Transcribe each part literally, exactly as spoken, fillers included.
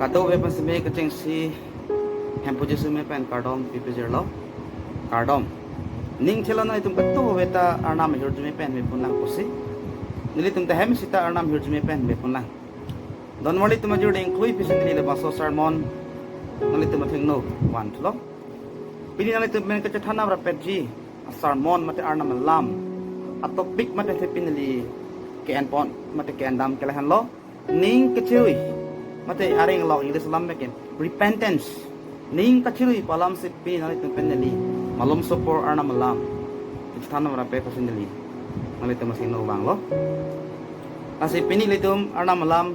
Kadokave pen seme kechengsi Hemphu Jisu amen pen kardom pipejirlo. Kardom. Ning chelo nanglitum kadokave ta Arnam ahirjume pen meponlang pusi, nelitum ta hem sita Arnam ahirjume pen meponlang. Donmarli atum ajir dengklui pisi neli labangso sermon nanglitum athengno vanthulo. Pini nanglitum pen kachethan nang rapetji a-sermon mate Arnam alam, a-topic mate the pini neli ke-enpon mate ke-endam ke lahenlo, ning kachirui, mate areng along English alam pen ke repentance. Ning kachirui pu alamsi pini nanglitum pen neli malomso apor Arnam alam kachethan nang rapet pusi neli nanglitum athengno vanglo. Lasi pini nelitum Arnam alam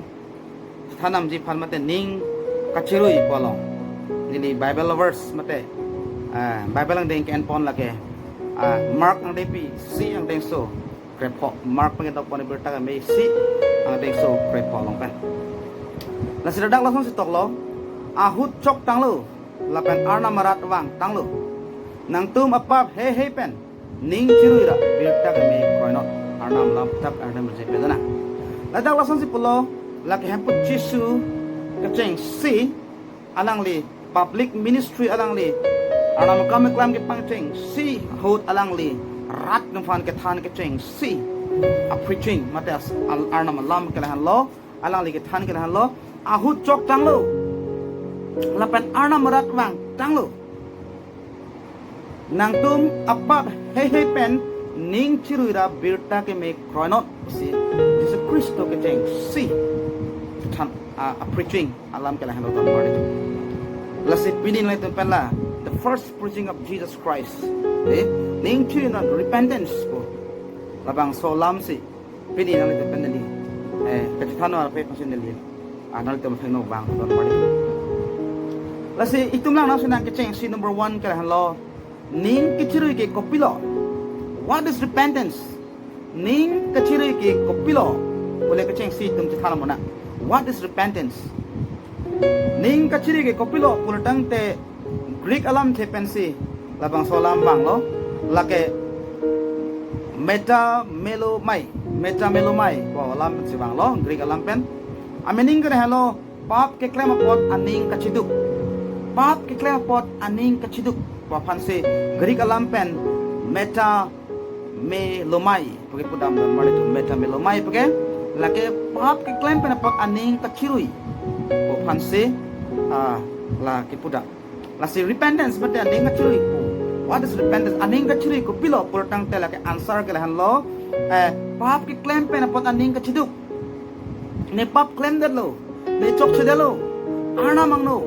chethan damji aphan mate ning kachirui pu along neli Bible verse mate, ah, Bible angdeng ke-enpon lake, ah, Mark angdengpi isi angdengso krepho, Mark pen kedokpon abirta keme isi angdengso krepho along pen. Lasi ladak lasonsi toklo, ahut choktanglo, lapen Arnam arat vangtanglo. Nangtum apap heihei pen ning chirui ra birta keme kroinot. Arnam alam aphuthak Arnam ahirjume pedanang. Ladak lasonsi pulo, lake Hemphu Jisu kechengsi alangli public ministry alangli Arnam akam aklam kepangchengsi ahut alangli rat atum aphan kethan kechengsi a-preaching mate as-, al-, Arnam alam ke lahenlo, alangli kethan ke lahenlo, ahut choktanglo, lapen Arnam arat vangtanglo. Nangtum apap heihei pen ning chirui ra birta keme kroinot pusi Jisu Khristo kechengsi than a, a-preaching alam ke lahenlo donmarli. Lasi pini nanglitum pen la the first preaching of Jesus Christ, eh, ning chirui ra repentance pu labangso alamsi pini nanglitum pen neli, eh, kachethan nang rapet pusi neli, ah, nanglitum athengno vang donmarli. Lasi itum lang nangsi nang kechengsi number one ke lahenlo, ning kachirui ke kopilo? What is repentance? Ning kachirui ke kopilo pule kechengsi itum chethan mona. What is repentance? Ning kachirui ke kopilo pulo tangte Greek alamthe pensi labangso alam vanglo, lake metanome'omai, metanome'omai pu alam pensi vanglo Greek alam pen. A-meaning ke lahenlo, pap keklem apot aning kachiduk. Pap keklem apot aning kachiduk pu aphansi Greek alam pen meta me'omai pu kepudam donmarli atum, metanome'omai pu ke lake pap keklem pen apot aning kachirui pu aphansi, ah, la kepudam. Lasi repentance mate aning kachirui pu. What is repentance? Aning kachirui kopilo pulo tangte lake answer ke lahenlo, eh, pap keklem pen apot aning kachiduk. Ne pap klemdetlo, ne chokchedetlo, Arnam angno,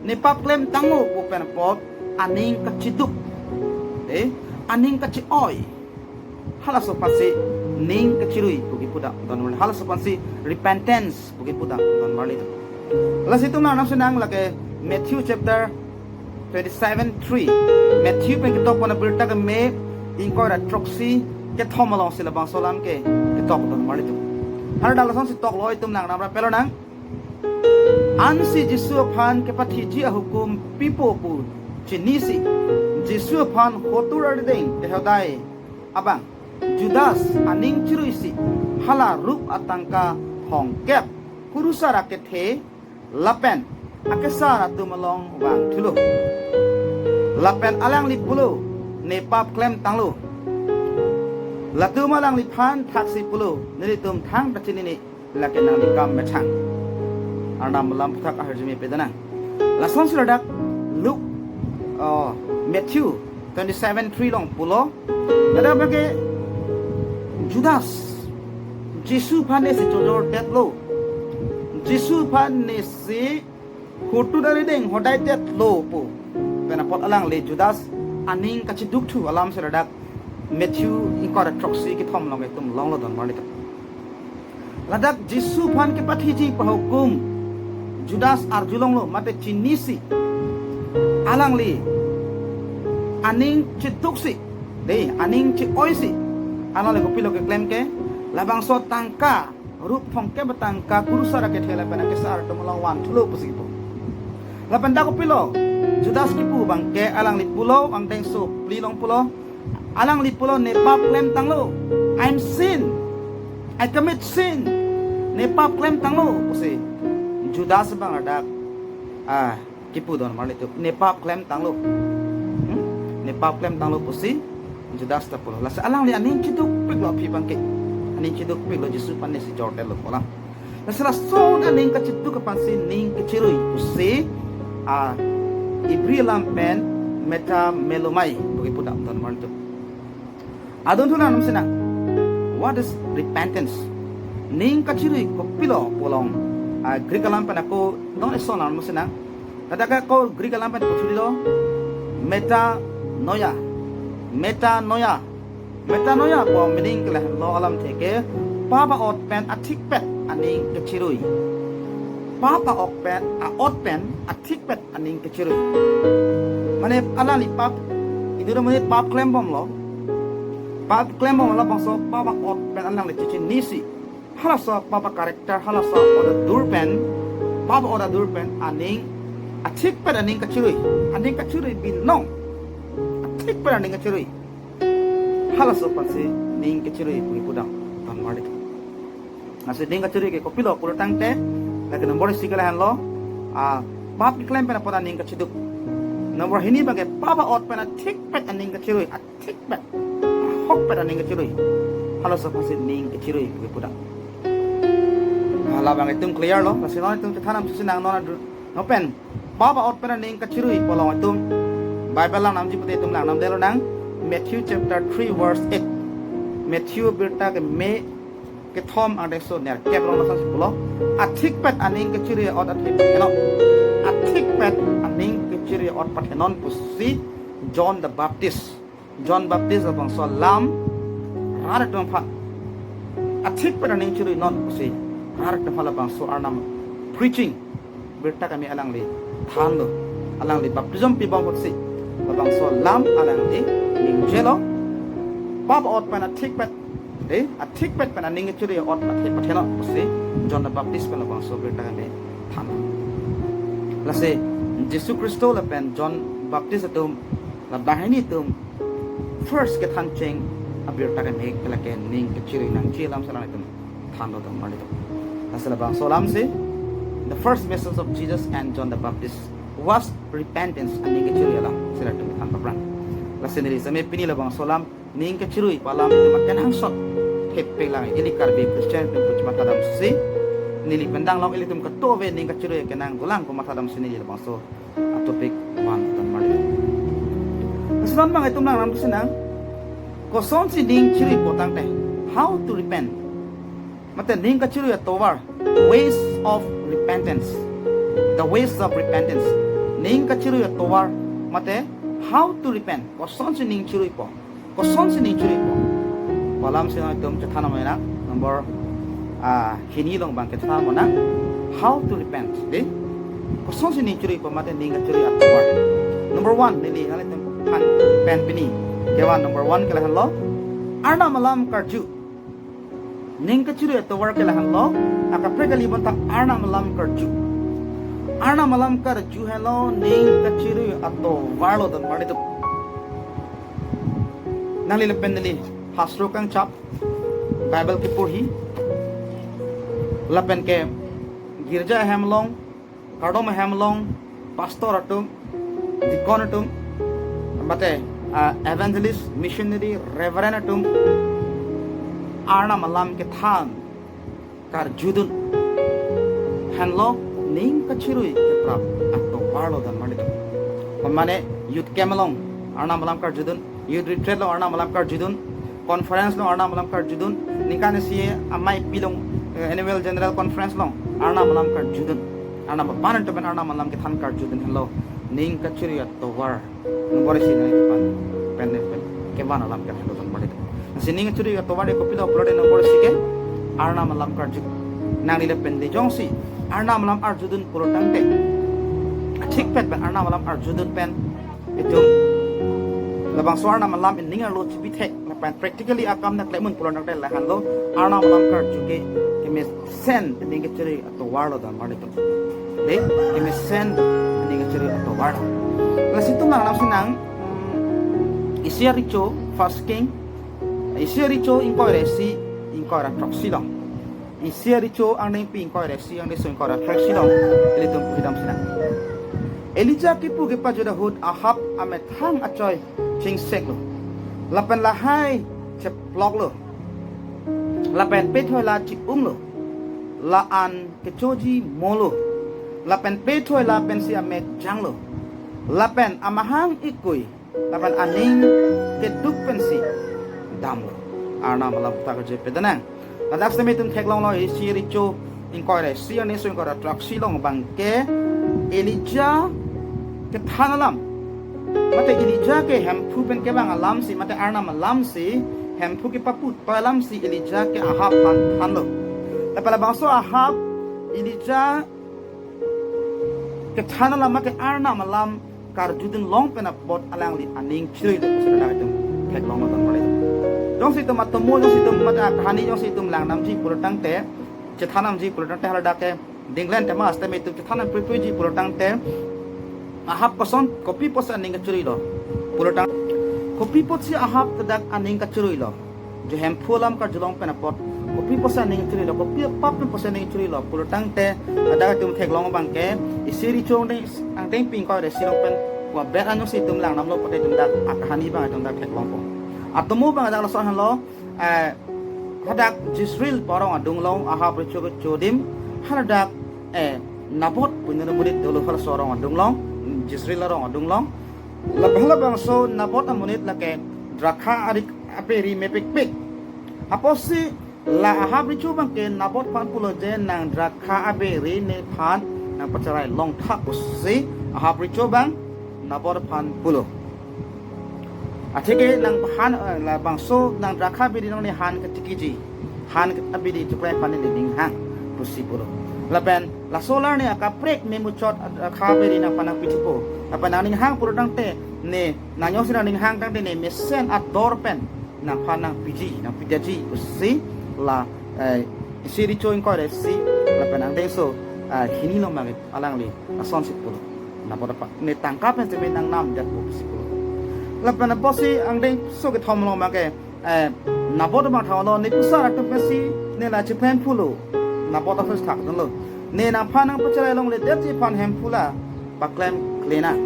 ne pap klemtanglo pu pen apot aning kachiduk, eh, aning kachi-oi. Halaso apotsi ning kachirui pu kepudam donmarli. Halaso apotsi repentance pu kepudam donmarli. Lasi itum lang nangsi nang lake Matthew chapter twenty-seven three. Matthew pen kedokpon abirta keme ingkoi ra throksi kethom alongsi labangso alam ke ketok donmarli atum. Hala dak lasonsi toklo, itum lang nang rapetlo nang. Ansi Jisu aphan kepathiji ahukum pipo pu chinisi, Jisu aphan hotur arideng kehodai abang Judas aning chiruisi hala rup atangka hongkep kurusar akethe lapen akesar atum along vangthulo. Lapen alangli pulo, ne pap klemtanglo. Latum alangliphan thaksi pulo, nelitum thangta chinine, lake nangli kam mechang. Arnam alam aphuthak ahirjume pedanang. Lasonsi ladak Luke, oh, Matthew twenty-seven three along pulo. Ladak abang ke Judas Jisu aphan nesi chojortetlo, Jisu aphan nesi hotur arideng hodaitetlo pu pen apot alangli Judas aning kachidukthu alamsi ladak Matthew ingkoi ra throksi kethom along itum longlo donmarli atum. Ladak Jisu aphan kepathiji pahukum Judas arjulonglo mate chinisi, alangli aning chiduksi, dei, aning chi-oisi, alangli kopilo keklem ke, labangso tangka, rup hongkep atangka kurusar akethe lapen akesar atum along vangthulo pusi kipu. Lapen dak kopilo Judas kipu abang ke, alangli pulo, angdengso phli along pulo, alangli pulo, ne pap klemtanglo. I'm sin. I commit sin. Ne pap klemtanglo pusi Judas abang ladak, ah, kipu don marli tu, ne pap klem tanglo. Hmm? Ne pap klem tanglo pusi Judas ta pulo. Lasi alangli aning chidukpiklo aphi abangke. Aning chidukpiklo, Jisu aphan ne si jortelo pu alam. Lasi lason aning kachiduk aphansi ning kachirui pusi, ah, Hebrew alam pen metanoia pu kipu damdon marli tu. Adunthu nangnam sinang, what is repentance? Ning kachirui kopilo pu along, ah, Greek alam pen ako don eson nangnam sinang. Ladak ako Greek alam pen puthuli lo, metanoia. Metanoia. Metanoia pu meaning ke lahenlo alamthe ke, pap a-ot pen athikpet aning kachirui. Pap a-ot pen, a-ot pen athikpet aning kachirui. Mane alangli pap, inut amonit pap klembomlo. Pap klembom labangso pap a-ot pen alangli chichinisi. Halaso pap a-character, halaso a-ot adur pen, pap a-ot adur pen aning, athikpet aning kachirui. Aning kachirui binong. Athikpet aning kachirui. Halaso aphansi ning kachirui pu kipu damdon marli tu. Lasi ning kachirui ke kopilo pulo tangte, lake number isi ke lahenlo, ah, pap keklem pen apot aning kachiduk. Number hini abangke pap a-ot pen athikpet aning kachirui, athikpet, ahokpet aning kachirui. Halaso aphansi ning kachirui pu kipu dam. Hala abang itum clear lo, lasi non itum chethan damsi nang non adu, non pen pap a-ot pen aning kachirui pu along itum Bible lang namji pute itum lang namdelo nang, Matthew chapter three verse eight. Matthew abirta keme kethom angdengso nerkep along lason si pulo, athikpet aning kachirui a-ot athe pathenon. Athikpet aning kachirui a-ot pathenon pusi John the Baptist. John Baptist labangso alam rat atum aphan athikpet aning chiruinon pusi rat atum aphan labangso Arnam preaching birta keme alangli thanlo, alangli baptism pibom apotsi labangso alam alangli ningjelo. Pap a-ot pen athikpet, de, athikpet pen aning kachirui a-ot athe pathenon pusi John the Baptist pen labangso birta keme thanlo. Lasi Jisu Khristo lapen John Baptist atum, labang hini atum first kethancheng abirta keme ke lake ning kachirui nangji alam si alanglitum thanlo dam marli tu. Lasi labangso alamsi, the first message of Jesus and John the Baptist was repentance, aning kachirui alam si latum than paphrang. Lasi neli seme pini labangso alam ning kachirui pu alam itum akenangsot thepik lang, ili Karbi Christian atum pu chematha damsi, neli pen danglok ilitum kadokave ning kachirui akenang dolang pu matha damsi neli labangso a-topic van dam marli. Lasi non abang itum lang ram sinang, kosonsi ning chiruipo tangte, how to repent, mate ning kachirui atovar, ways of repentance, the ways of repentance, ning kachirui atovar, mate how to repent, kosonsi ning chiruipo, kosonsi ning chiruipo pu alamsi non itum chethan nang, number, ah, hini along abang kethan nang, how to repent, de, kosonsi ning chiruipo mate ning kachirui atovar. Number one, neli nanglitum aphan pen pini kevan number one ke lahenlo, Arnam alam karju. Ning kachirui atovar ke lahenlo, akaprek kali bonta Arnam alam karju. Arnam alam karju henlo ning kachirui atovar lo dam marli tu. Nangli lapen neli hastro kangchap, Bible keporhi, lapen ke girja ahem along, kardom ahem along, pastor atum, deacon atum, mate, ah, evangelist, missionary, reverend atum Arnam alam kethan karjudun henlo ning kachirui keprap atovar lo dam marli tu. Mane youth camp along Arnam alam karjudun, youth retreat along Arnam alam karjudun, conference along Arnam alam karjudun, ningkan isi amei pi along, eh, annual general conference along Arnam alam karjudun. Arnam aban atum pen Arnam alam kethan karjudun henlo ning kachirui atovar. Number isi nangli aphan pen pen kevan alam ke lahenlo dam marli tu. Lasi ning kachirui atovar ke kopilo pulote number isi ke Arnam alam karju. Nangli lapen neli jongsi Arnam alam arjudun pulo tangte, athikpet pen Arnam alam arjudun pen itum labangso Arnam alam ining arlo chibithek lapen practically akam nangklemdun pulo tangte lahenlo, Arnam alam karju ke kemesen ning kachirui atovar lo dam marli tu. De, kemesen ning kachirui atovar lo. Lasi itum lang ram sinang, mm, isi arecho, First King, isi arecho ingkoi ra isi, ingkoi ra throksi along. Isi Aricho angdengpi ingkoi ra isi, angdengso ingkoi ra throksi along ilitum puji dam sinang. Elijah kipu kepajut ahut Ahab amethang achoi chingseklo. Lapen lahai cheploklo. Lapen pethoi la chi-umlo. La-an kechoji molo. Lapen pethoi la pensi amet janglo. Lapen amahang ikui. Lapen aning keduk pensi damlo. Arnam alam ta kejepedonang. Ladak sitame itum theklonglo, Isi Aricho ingkoi ra isi, angdengso ingkoi ra throksi along abangke Elijah kethan alam. Mate Elijah ke Hemphu pen kevang alamsi, mate Arnam alamsi, Hemphu kepaput pa alamsi Elijah ke Ahab aphan thanlo. Lapen labangso Ahab Elijah kethan alam mate Arnam alam karjudun long pen apot alangli aning chirui lo pusi ladak itum theklonglo, don marli. Jongsi itum atomo, jongsi itum mate akahani jongsi itum langdamji pulo tangte, chethan damji pulo tangte, haladak ke dinglen tema sitame itum chethan dam puipuiji pulo tangte, Ahab koson kopi apotsi aning kachiruilo pulo tang, kopi apotsi Ahab ladak aning kachiruilo. Je Hemphu alam karjulong pen apot kopi apotsi aning chiruilo, kopi apap pen apotsi aning chiruilo pulo tangte, ladak itum theklong abangke, Isi Aricho angdeng, angdengpi ingkoi ra isi along pen, wa bet anyo si itum langdamlo pute itum dak akahani abang itum dak theklongpo. Atomo abang dak lason henlo, eh, hadak Jezreel pu arong adung along, Ahab Aricho kecho adim, haladak, eh, Naboth pu inut amonit dolo, halaso arong adung along, Jezreel arong adung along. Lab-, halabangso Naboth amonit lake drakha ari aberi mepikpik. Apotsi la Ahab Aricho abangke Naboth aphan pulo je nang drakha aberi nephan nang pacherai longtha pusi Ahab Aricho abang Naboth aphan pulo. Atheke nang han, eh, labangso nang drakha aberi nang ne han ketikiji. Han ke-, abidi chuklai aphan ne ninghang pusi pulo. Lapen laso alar ne akaprek ne muchot, ah, drakha aberi nangphan nangpithipo. Lapen nang ninghang pulo tangte ne, nang jongsi nang ninghang tangte ne mesen ador pen nangphan nangpiji, nangpidetji pusi la, eh, Isi Aricho ingkoi ra isi, lapen angdengso, ah, hini along abang alangli lasonsi pulo. Naboth aphan ne tangka pen sitame nang namdetpo pusi pulo. Lapen apotsi angdengso kethom along abangke, eh, Naboth abang thanglo, ne pusar atum pensi ne la chephen pulo. Naboth aphan thakdunlo. Ne nangphan nang pacherai longledetji aphan Hemphu la paklemklenang.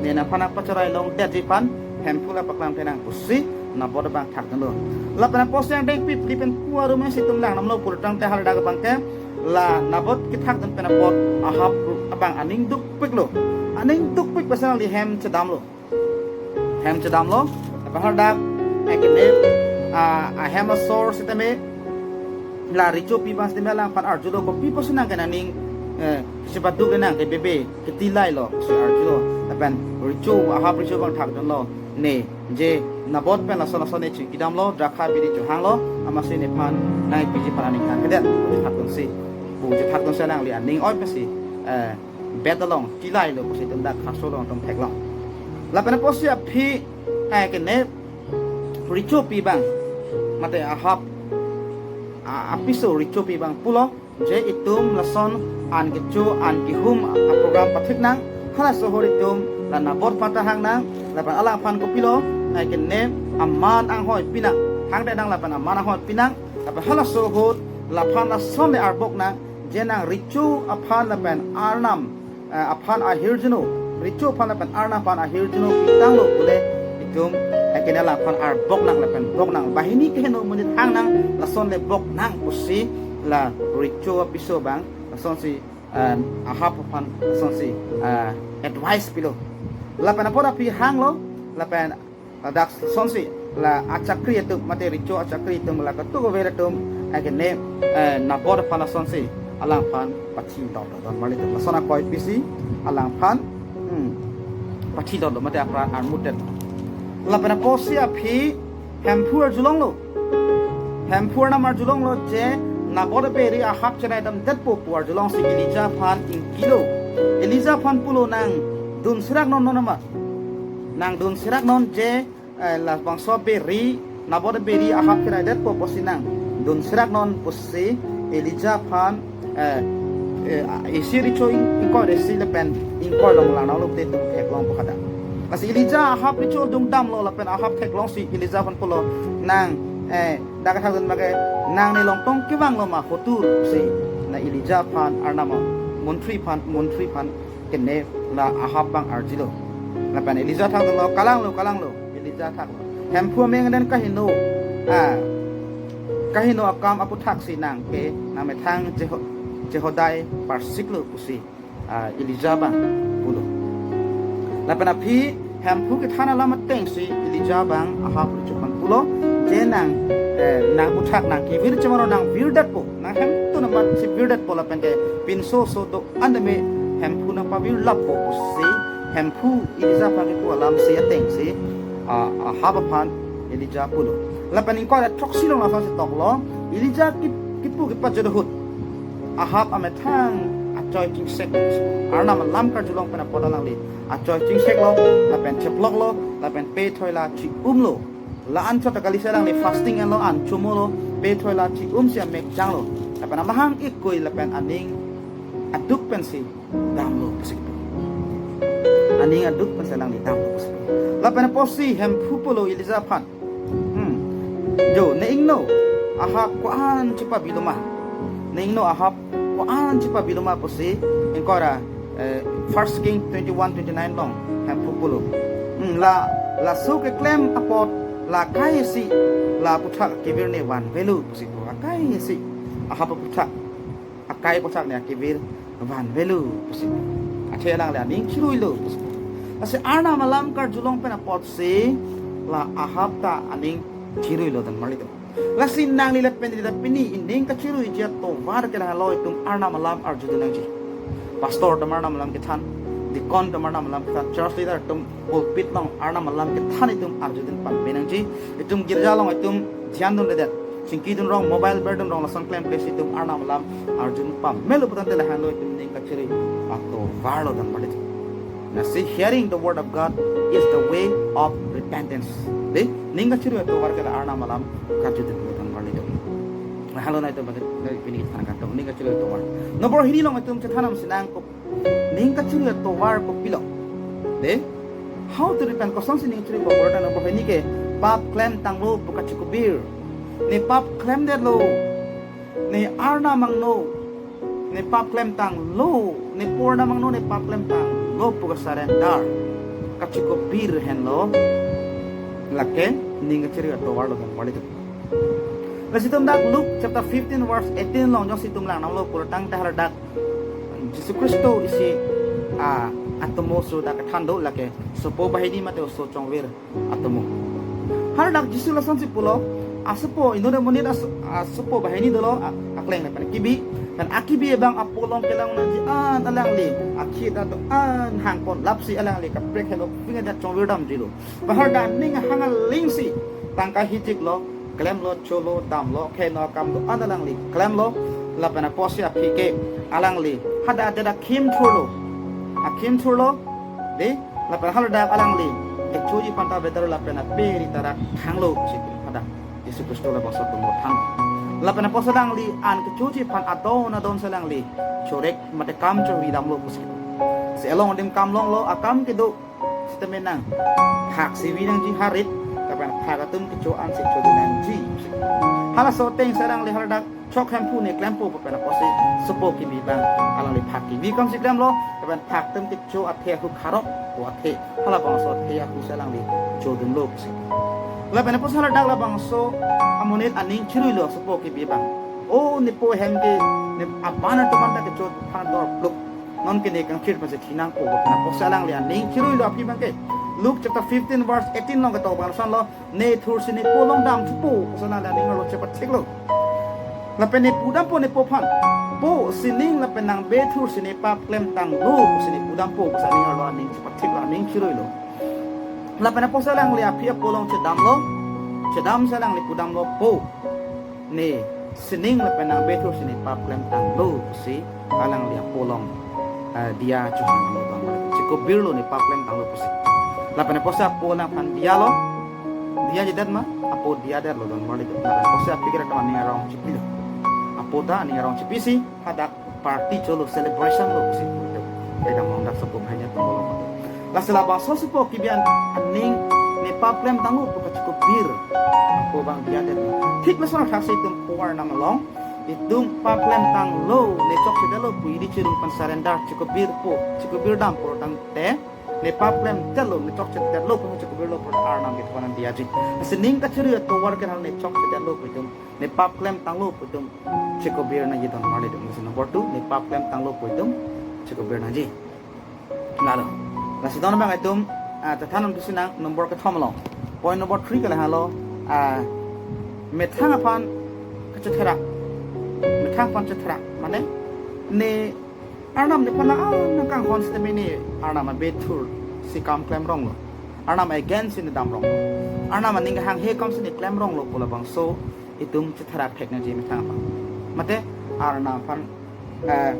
Ne nangphan nang pacherai longledetji aphan Hemphu la paklemklenang pusi Naboth abang thakdunlo. Lapen apotsi angdengpi phli pen pu arum si itum langdamlo pulo tangte haladak abangke la Naboth kethakdun pen apot Ahab abang aning dukpiklo. Aning dukpik pensi alangli hem chedamlo. Hem chedamlo, lapen haladak, eh, kene, ah, ahem asor sitame, la Arichopi abang sitame alangphan arjulo, kopi apotsi nang ke nangning, eh, chepaduk nang ke bebe, ketilailo, si arjulo, lapen Aricho, Ahab Aricho abang thakdunlo, ne, je, Naboth pen lason lason ne chingkidamlo, drakha aberi chohanglo, amatsi nephan, nangpiji aphan aning thangkedet, thakdunsi, pu chethakdunsi alangli aning oi pensi, eh, bet along, tilailo pusi itum dak khaso along itum theklong. Lapen apotsi aphi, eh, kene Arichopi abang, mate Ahab, a-, apiso Arichopi abang pulo, je itum lason an kecho, an kehum a-program pathik nang, halaso ahut itum la Naboth aphan ta hang nang, lapen alangphan kopilo, eh, kene aman anghoi pinang, hangdet nang lapen aman anghoi pinang, lapen halaso ahut laphan lason le arbok nang, je nang Aricho aphan lapen Arnam, eh, aphan ahirjuno, Aricho aphan lapen Arnam aphan ahirjuno pitanglo pule itum, eh, kene laphan arbok nang lapen bok nang. Banghini keheno amonit hang nang lason le bok nang pusi la Aricho apiso abang lasonsi, eh, Ahab aphan lasonsi, eh, advice pilo. Lapen apot aphi hanglo, lapen ladak lasonsi la achakri atum, mate Aricho achakri atum, la katuk aver atum, akene, eh, Naboth aphan lasonsi alangphan pathi dor dor marli atum. Lason akoi pisi alangphan, hmm, pathi dor dor mate apran armut det. Lapen apotsi aphi Hemphu arjulonglo. Hemphu Arnam arjulonglo je Naboth aberi Ahab cherai damdetpo pu arjulongsi Elijah aphan ingkilo. Elijah aphan pulo nang dun serak non non amat. Nang dun serak non je, eh, labangso aberi, Naboth aberi Ahab cheraidetpo pusi nang dun serak non pusi Elijah aphan, eh, eh, isi Aricho ing-, ingkoi ra isi lapen ingkoi along lang nanglo te itum theklongpo kada. Lasi Elijah Ahab Aricho adung damlo lapen Ahab theklongsi Elijah aphan pulo nang eh, dak kethakdun abangke, nang ne longtong kevang lo ma hotur pusi, na Elijah aphan, Arnam amontri aphan, montri aphan kene la Ahab abang arjulo. Lapen Elijah thakdunlo, kalanglo, kalanglo, Elijah thaklo. Hemphu ameng den kaheno, ah, kaheno akam aputhaksi nang ke, nang methang Jeho-, Jehoiada parsiklo pusi, ah, Elijah abang pulo. Lapen aphi Hemphu kethan alam atengsi Elijah abang Ahab arju aphan pulo, je nang, eh, nang puthak nang kevir chemaro nang virdetpo, nang hemtun amatsi virdetpo lapen ke pinso so do-an tame Hemphu nang pavirlappo pusi Hemphu Elijah aphan kepu alamsi atengsi, ah, Ahab aphan Elijah pulo. Lapen ingkoi ra throksi along lasonsi toklo, Elijah kep-, kepu kepajut ahut Ahab amethang achoi chingsek, Arnam alam karjulong pen apot alangli achoi chingseklo, lapen cheploklo, lapen pethoi la chi-umlo. La-an chot ta kalisi alangli fasting enlo, an chomolo, pethoi la chi-umsi amek janglo. Lapen amahang ikkui lapen aning aduk pensi damlo pusi. Aning aduk pensi alangli damlo pusi. Lapen apotsi Hemphu pulo Elijah aphan, "Hmm. Jo, ne ingno Ahab ko-an chepabilo ma? Ne ingno Ahab ko-an chepabilo ma?" pusi ingkoi ra, eh, First King twenty-one twenty-nine along Hemphu pulo. Hmm, la, laso keklem apot la akai isi la aputhak kevir ne vanvelo pusi pu. Akai isi Ahab aputhak, akai aputhak ne akevir vanvelo pusi pu. Athe alangli aning chiruilo pusi pu. Lasi Arnam alam karjulong pen apotsi la Ahab ta aning chiruilo dan marli do. Lasi nangli lapen neli ta pini ining kachiruiji atovar ke lahelo itum Arnam alam arjudun nangji. Pastor atum Arnam alam kethan, deacon atum Arnam alam kethan, church leader atum pulpit along Arnam alam kethan itum arjudun pame nangji. Itum girja along itum dhyan dundedet, chingkidun rong, mobile berdun rong, lason klemkle si itum Arnam alam arjudun pamelo putangte lahenlo itum ning kachirui atovarlo dan marli do. Lasi hearing the word of God is the way of repentance. De, ning kachirui atovar ke la Arnam alam karjudunlo dan marli do. Lahenlo nai itum bagi pini kethan kantong ning kachirui atovar. Nombor hini along itum chethan nangsinang ko, ning kachirui atovar kopilo. De, how to repent, kosonsi ning chirui atovar, nombor hini ke pap klemtanglo pu kachikubir. Ne pap klemdetlo. Ne Arnam angno, ne pap klemtanglo, ne po Arnam angno, ne pap klemtanglo pu kasurrender, kachikubir henlo. Lake ning kachirui atovarlo dan marli do. Lasi itum dak Luke chapter fifteen verse eighteen along jongsi itum langdamlo pulotangte hadak Jisu Khristo isi, ah, atomo oso dak kethan do, lake sopo banghini mate oso chongvir atomo. Hadak Jisu lasonsi pulo, asopo, inut amonit as-, asopo banghini dolo, a-, akleng lapen akibi, lapen akibi abang apo along kelang nangji an alangli akhit atum an hangpon lapsi alangli kaprek helo pingga dak chongvir damjilo. Ba hadak ning hang alingsi tangka hijiklo, klemlo, cholo, damlo, kheno akam do-an alangli klemlo, lapen apotsi aphi ke alangli hadak adet akhim thurlo, akhim thurlo, de, lapen hadak alangli kechoji aphanta avedetlo lapen aperi tarak thanglo pusi hadak Jisu Khristo labangso atomo than. Lapen apotsi alangli an kechoji aphan adon adonsi alangli chorek mate kam chori damlo pusi. Si along adim kam longlo, akam kedo sitame nang phak sivi nangji harit, lapen phak atum kecho ansi chodun nangji. Halaso atengsi alangli hadak chok Hemphu ne klempo pu pen apotsi sopo kibi abang alangli phak kibi akamsi klemlo, lapen phak atum kecho athe ahut kharok po athe, halabangso athe ahutsi alangli chodunlo pusi. Lapen apotsi hadak labangso amonit aning chiruilo sopo kibi abang. O, ne po hem ke, ne aban atum anta kecho aphan dor pluk. Nonke ne kangthir pensi thi nangpo pu pen apotsi alangli aning chiruilo aphi abangke. Luke chapter fifteen verse eighteen along ketok abang lasonlo, ne thursi ne po along dam thupo pusi alangli aning arlo chepathiklo. Lapen ne pudampo ne po aphan, "Po, sining lapen nangbe thursi ne pap klemtanglo," pusi ne pudampo pusi aning arlo aning chepathiklo, aning chiruilo. Lapen apotsi alangli aphi apo along chedamlo, chedamsi alangli pudamlo, "Po, ne sining lapen nangbe thursi ne pap klemtanglo," pusi alangli apo along, eh, diya chohanglo abang, chikubirlo ne pap klemtanglo pusi. Lapen apotsi apo alangphan diyalo, diyajedet ma, apo diyadetlo dan marli do. Lapen apotsi aphi kere atum aning arong chipilo. Apo ta aning arong chipisi hadak party cholo, celebration lo pusi pu. Kedam along dak sopo banghini atum along. Lasi labangso sopo kibi an aning ne pap klemtanglo pu kachikub Bir apo abang diya det. Thik lason athaksi itum po Arnam along itum pap klemtanglo, ne chokchedetlo pu ili chirung pen surrender, chikobir po, chikobir dam pulotangte, ne pap klemdetlo, ne chokchedetlo pu chikobirlo pu Arnam ke thon diyaji. Lasi ning kachirui atovar ke hal ne chokchedetlo pu itum, ne pap klemtanglo pu itum chikobir nangji, don marli itum. Lasi number two, ne pap klemtanglo pu itum chikobir nangji. Lalo. Lasi don abang itum, ah, chethan un pusi nang number kethom along. Point number three ke lahelo, ah, methang aphan kachetherak. Methang aphan chetherak. Mane, ne Arnam nephan nang, ah, nangkanghon sitame ne Arnam abethur si kam klemronglo. Arnam against si ne damrong. Arnam aning hanghe kam si ne klemronglo pu labangso itum chetherak thek nangji methang aphan. Mate Arnam aphan, eh,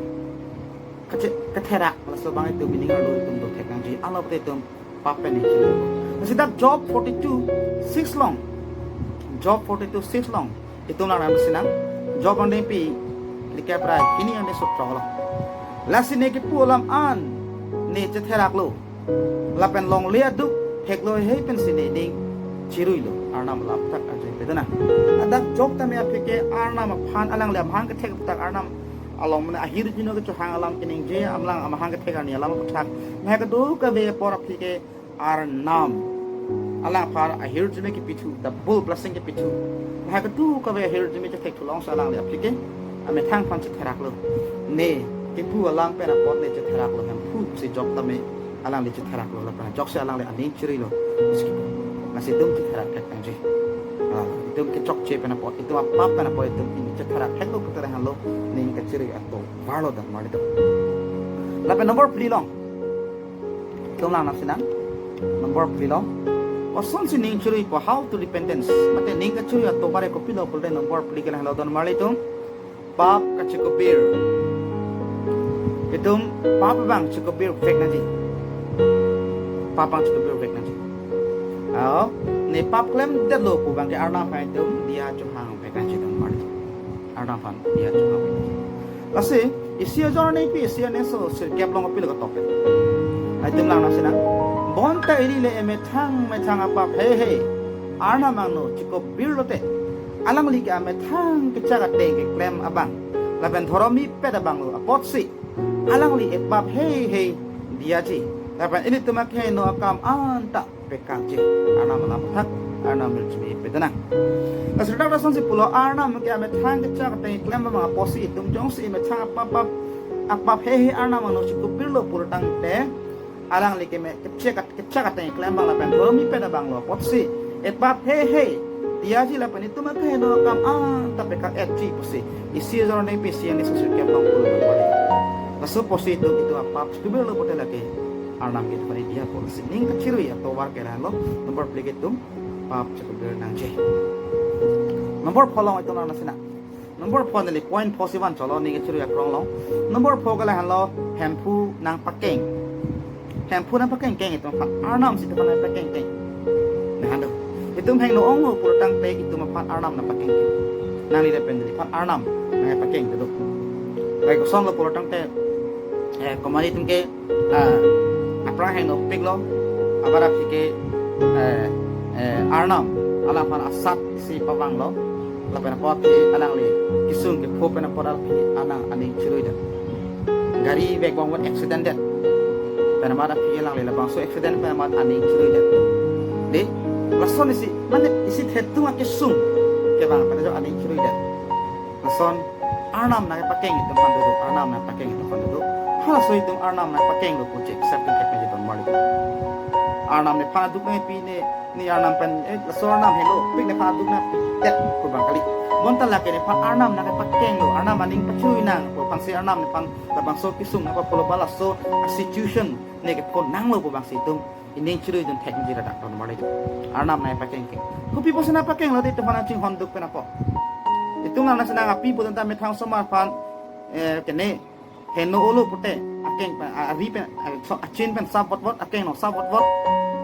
kache-, katherak laso abang itum meaning arlo itum do thek nangji. Alangli pute itum pap pen itum. Lasi dak Job forty-two six along. Job forty-two six along itum lang nang pusi nang. Job angdengpi, likep ra hini angdeng sotro along. Lasi ne kipu alam an ne chetheraklo. Lapen longle aduk theklo hei pensi ne ning chiruilo. Arnam alam aputhak arju pidun nang. Ladak Job tame aphi ke Arnam aphan alangli amahang kethek aputhak, Arnam along mane ahirjume kechohang alam keningje, alang amahang kethek arni alam aputhak. Lahai kadokave apor aphi ke Arnam alangphan ahirjume kepithu, double blessing kepithu. Lahai kadokave ahirjume chethekthu alongsi alangli aphi ke amethang aphan chetheraklo. Ne kipu alam pen apot ne chetheraklo, Hemphu si Job tame alangli chetheraklo, lapen ajoksi alangli aning chiruilo. Lasi itum chetherak thek nangji. Ah, itum kechokche pen apot, itum apap pen apot itum chetherak theklo putere hanlo ning kachirui atovarlo, don marli itum. Lapen number phli along itum lang nangsi nang. Number phli along, kosonsi ning chiruipo, how to repentance. Mate ning kachirui atovar ke kopilo pulote number phli ke lahelo, don marli itum. Pap kachikobir. Itum pap abang chikobir vek nangji. Pap abang chikobir vek nangji. Ao, ne pap klemdetlo pu abang ke Arnam aphan itum diya chohang vek nangji, don marli. Arnam aphan diya chohang vek nangji. Lasi isi ajoine pi, isi aneso sirkep along apilo ketok. Itum lang nangsi nang. Bonta ili le emethang methang apap heihei Arnam angno chikobirlote, alangli ke amethang kechak ateng keklem abang lapen dhorom mepet abanglo apotsi alangli epap heihei diyaji. Lapen ilitum akeheno akam anta pekangji. Arnam alam aputhak, Arnam ahirjume pidun nang. Lasi dak lasonsi pulo, Arnam ke amethang kechak ateng keklem abang apotsi itum jongsi emethang apap, apap, apap heihei Arnam angno chikobirlo pulotangte, alangli ke me kechak, kechak ateng keklem abang lapen dhorom mepet abanglo apotsi epap heihei diyaji lapen itum akeheno akam anta pekang-etji pusi isi ajoine pi, isi aneso sirkep along pulo, don marli. Laso apotsi itum, itum apap chikobirlo pute lake Arnam ke itum aphan diya apotsi ning kachirui atovar ke lahelo, number phli ke itum pap chikobir nangji. Number four along itum lang nangsi nang. Number four neli point four si van cholo, ning kachirui akrong along. Number four ke lahenlo, Hemphu nangpakeng. Hemphu nangpakengkeng, itum aphan Arnam si itum aphan nangpakengkeng. Nahando. Itum hingno onglo pulotangte itum aphan Arnam nangpakengkeng. Nangli lapen neliphan Arnam nangpakeng dodok. Bai kosonlo pulotangte, eh, komat itum ke, ah, aphrang hingno piklo, abar aphi ke, eh, eh, Arnam alangphan asat si pavanglo, lapen apot aphi alangli kesung kepho pen apot aphi alang aning chiruidet. Gari vekbom pen accident det. Pen amat aphi alangli labangso accident pen amat aning chiruidet. Dei, lason isi, mane isi thetung akesung kevang pen ajo aning chiruidet. Lason Arnam nangpakeng itum aphan dodok, Arnam nangpakeng itum aphan dodok. Halaso itum Arnam nangpakenglo pu che accept thek nangji, don marli. Arnam nephan aduk nangpi ne, ne Arnam pen, eh, laso Arnam helo, pik nephan aduk nangpi det pu abang kali. Bonta lake nephan Arnam nangpakenglo, Arnam aning pachirui nang pu abangsi Arnam nephan labangso kesung nangpapholo, ba laso a-situation ne kepho nanglo pu abangsi itum ining chiruidun thek nangji ladak, don marli. Arnam nangpakengkeng. Kopi pusi nangpakenglo dei, itum aphan nangchinghon duk pen apot. Itum lang nangsi nang, api putan ta methang osomar aphan, eh, kene hingno olo pute akeng pen, a-, ari pen, a-, so, achin pen sap votvot, akeng no sap votvot.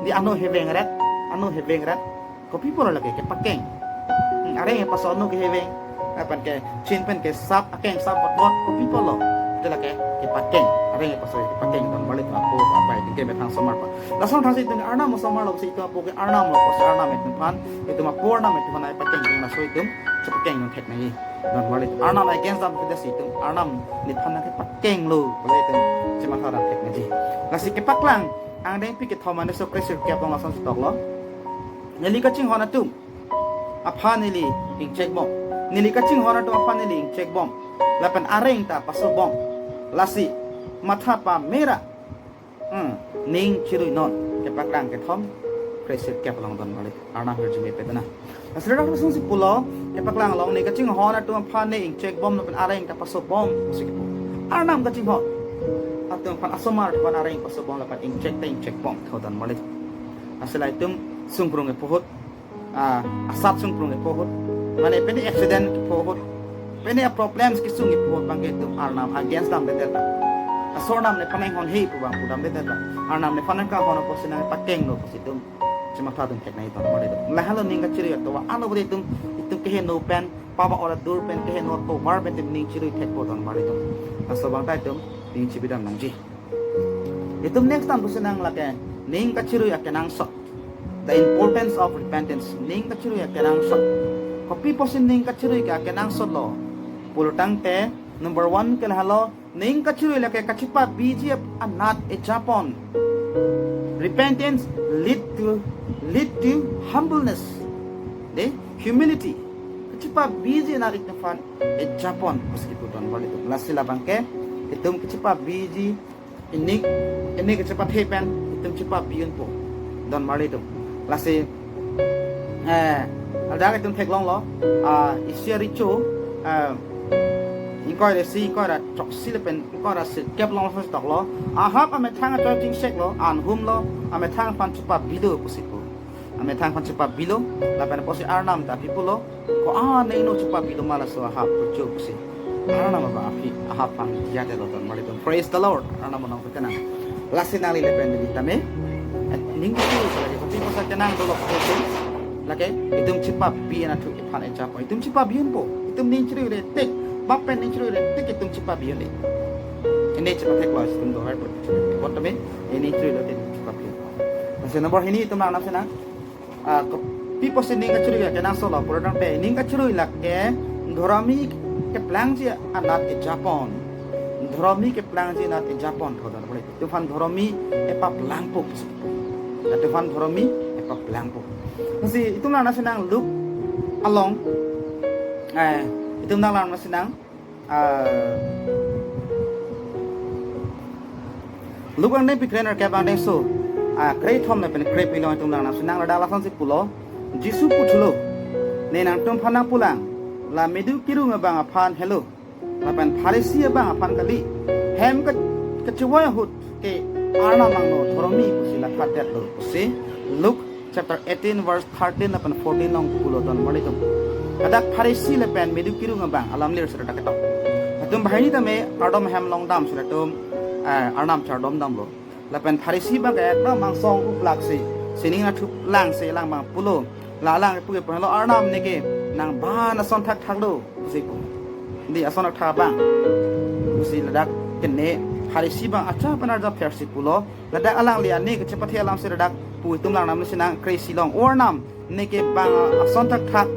Dei ano heveng ret, ano heveng ret. Kopi pulo lake kepakeng? Hmm, areng paso ano ke heveng, lapen ke chin pen ke sap, akeng sap votvot, kopi pulo? Te lake kepakeng. areng paso pakeng don marli apo apai tingke methang osomar pa. Lason thasi itum Arnam osomar lo si itum apo ke Arnam lo, si Arnam itum aphan, itum apo Arnam itum aphan pakeng don laso itum chepakeng don thek nangji don marli. Arnam against dam kedo si itum Arnam nephan nangkepakeng lo, pule itum chematha dam thek nangji. Lasi kepaklang angdengpi kethom an so kre sirkep along lason si toklo. Neli kachinghon atum aphan neli ingchek bom. Neli kachinghon atum aphan neli ingchek bom. Lapen areng ta paso bom. Lasi matha pamera. Hmm, ning chirui non. Kepaklang kethom kre sirkep along don marli. Arnam hirjume pet nang. Lasi dak lason si pulo, kepaklang along ne kachinghon atum aphan ne ingchek bom lapen areng ta paso bom pusi kipu. Arnam kachinghon atum aphan, asomar aphan areng paso bom lapen ingchek ta ingchek bom tho don marli. Lasi la itum sungkrung kepu ahut, ah, asat sungkrung kepu ahut, mane pini accident kepu ahut, pini problems kesung kepu ahut abangke itum Arnam against damdedet. Laso Arnam nephan inghon he pu abang pu damdedet. Arnam nephan nangkahon apotsi nangpakeng lo pusi itum chematha dun thek nangji don marli. Lahelo ning kachirui atum, ano bodi itum, itum keheno pen, paba ora dur pen, keheno tovar pen itum ning chirui thekpo don marli. Laso abang ta itum ning chibi dam nangji. Itum next time pusi nang lake ning kachirui akenangsot. The importance of repentance. Ning kachirui akenangsot. Kopi pusi ning kachirui ke akenangsot lo pulo tangte, number one ke lahelo, ning kachirui lake kachepabiji anat ejapon. Repentance lead to, lead to humbleness. De, humility. Kachepabiji anat itum aphan ejapon pusi kipu don marli itum. Lasi labangke itum kachepabiji, inik, inik kachepathe pen itum chepabi unpo don marli itum. Lasi, eh, ladak itum theklonglo, ah, isi aricho, eh, ingkoi ra isi, ingkoi ra throksi lapen ingkoi ra sirkep along lason si toklo. Ahab amethang achoi chingseklo, an humlo, amethang aphan chepabilo pusi pu. Amethang aphan chepabilo, lapen apotsi Arnam ta pi pulo, ko-an nengno chepabilo ma laso Ahab kecho pusi. Arnam abang aphi Ahab aphan diya detlo don marli itum. Praise the Lord. Arnam anong pet nang. Lasi nangli lapen neli tame, eh, ning kachirui lake kopi pusi kenang dolo pusi, lake itum chepabi anat thu iphan ejapon. Itum chepabi unpo. Itum ning chirui re tik, bap pen ning chirui re tik itum chepabi unde. Ine chepatheklo itum do har put. Bon tame, ning chirui lo tik chepabi unpo. Lasi number hini itum nang nang si nang. Ah, kopi pusi ning kachirui akenangsot lo pulo tangte, ning kachirui lake dhoromi keplangji anat ejapon. Dhoromi keplangji anat ejapon tho don marli. Itum aphan dhoromi epaplangpo pusi. Itum aphan dhoromi epaplangpo. Lasi itum nang nang si nang Luke along, eh, itum nang nang si nang, ah, Luke angdengpi kre nerkep angdengso, ah, kre thom lapen kre phli along itum nang nang si nang, ladak lason si pulo, Jisu puthulo, ne nangtum aphan nangpulang, la medu kirung abang aphan helo, lapen Pharisi abang aphan kali, hem ke, kechevoi ahut ke Arnam angno dhoromi pusi lakhat detlo pusi. Luke chapter eighteen verse thirteen lapen fourteen along pulo don marli itum. Ladak Pharisi lapen medu kirung abang alam lir sir dak ketok. Latum banghini tame kardom hem along dam sir latum, eh, Arnam chardom damlo. Lapen Pharisi abang ke ekdom angsong uplak si, sining anatthu lang si alang abang pulo. La alang pu ke pu helo, Arnam neke nang ban ason thakthak do pusi pu. Di ason thakthak abang pusi ladak kene Pharisi abang acha pen arjap phersi pulo. Ladak alangli ani kachepathe alam si ladak pu itum nang nang si nang kre isi along, O Arnam, neke bang ason thakthak,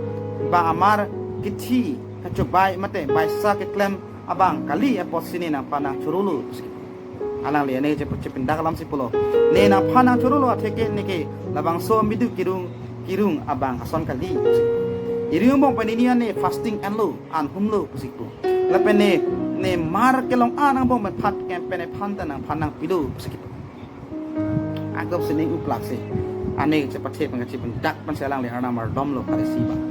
bang amar kithi kachobai mate baisa keklem abang kali apotsi ne nangphan nangchorolo pusi. Alangli ani chepa-, chepindak alam si pulo, ne nangphan nangchorolo atheke neke labangso medu kirung, kirung abang ason kali pusi. Iri umong pen ini ane fasting enlo, an humlo pusi pu. Lapen ne, ne mar kelong an angbong pen phat kem pen nephan ta nangphan nangpilo pusi kipu. Akop sining uplak si ani kachepathe pen kachepindak pen si alangli Arnam ardomlo Pharisi abang.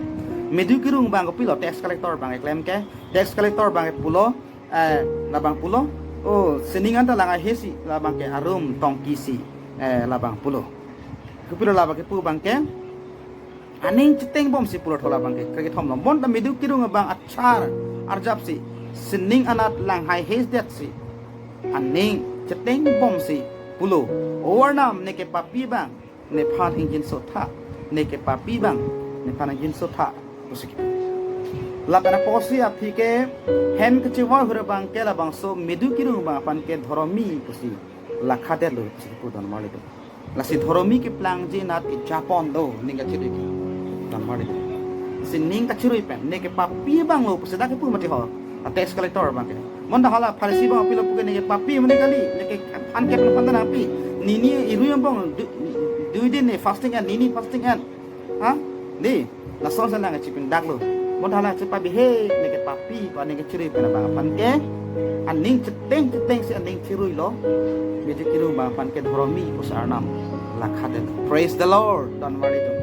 Medu kirung abang kopilo, tax collector abang keklem ke, tax collector abang ke pulo, eh, labang pulo, o, sining anta lang ahesi, labang ke arum tongki si, eh, labang pulo. Kopilo labang kepu abang ke, aning cheteng bom si pulo tho labang ke, kre kethom along. Bonta medu kirung abang achar arjap si, sining anat lang hai hes det si, aning cheteng bom si pulo, O Arnam, neke papi abang nephan ingjinso tha, neke papi abang nephan ingjinso tha pusi kipu. Lapen apotsi aphi ke hem kachevoi hure abang ke labangso medu kirung abang aphan ke dhoromi pusi lakha detlo pusi kipu don marli atum. Lasi dhoromi keplangji anat ejapon do ning kachirui ke don marli atum. Si ning kachirui pen ne ke papi abang lo pusi dak kipu mati ho. A tax collector abang ke. Bonta hala Pharisi abang apilo puke ne ke papi mane kali, ne ke aphan ke aphan ta nangpi. Nini irui angbong du-, dui din ne fasting en, nini fasting en. Ha? Di, lason sa lang chipindaklo. Bonta hala chepabi he, ne ke papi, pa ne ke chirui pen abang aphan ke. Aning cheteng cheteng si aning chiruilo. Medu kirung abang aphan ke dhoromi pusi Arnam lakha detlo. Praise the Lord. Don marli atum.